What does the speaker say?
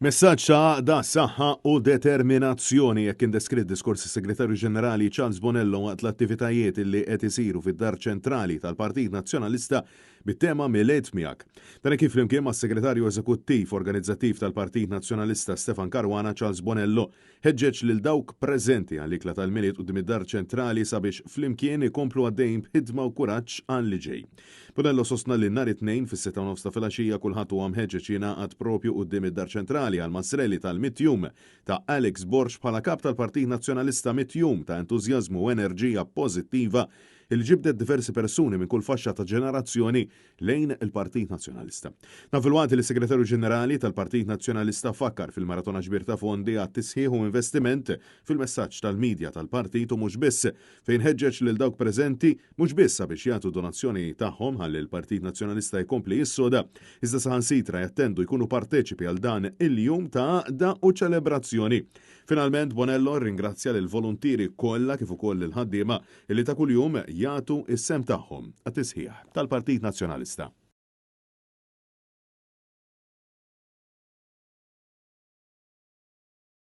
Messaġġ ta' għaqda, saħħa u determinazzjoni hekk kien deskritt diskors is-Segretarju Ġenerali Charles Bonello waqt l-attivitajiet li qed isiru fid-Dar Ċentrali tal-Partit Nazzjonalista bit-tema Milied Miegħek. Dan hekk kif flimkien mas-Segretarju Eżekuttiv Organizzattiv tal-Partit Nazzjonalista Stefan Caruana Charles Bonello Ħeġġeġ lil dawk preżenti għall-ikla tal-Milied quddiem id-Dar Ċentrali sabiex flimkien ikomplu għaddejjin b'ħidma u kuraġġ għal li ġej. Bonello sostna li nhar it-Tnejn fis-sitta u nofs ta' filgħaxija kulħadd huwa mħeġġeġ jingħaqad propju quddiem id-Dar Ċentrali għall-Mass Rally tal-Mitt Jum ta' Alex Borg bħala Kap tal-Partit Nazzjonalista Mitt Jum ta' entużjażmu u enerġija pożittiva li ġibdet diversi persuni minn kull faxxa ta' ġenerazzjoni lejn il-Partit Nazzjonalista. Dan filwaqt li s-Segretarju Ġenerali tal-Partit Nazzjonalista fakkar fil-maratona ġbir ta' fondi għat-tisħiħ u investiment fil-messaġġ tal-media tal-partit u mhux biss, fejn ħeġġeġ lil dawk preżenti mhux biss sabiex jagħtu donazzjoni tagħhom ħalli l-Partit Nazzjonalista jkompli jissoda, iżda saħansitra jattendu jkunu parteċipi għal dan il-jum ta' għaqda u ċelebrazzjoni. Finalment Bonello rringrazzja lill-voluntieri kollha kif ukoll lill-ħaddiema li ta' kuljum jagħtu s-sehem tagħhom għat-tisħiħ tal-Partit Nazzjonalista.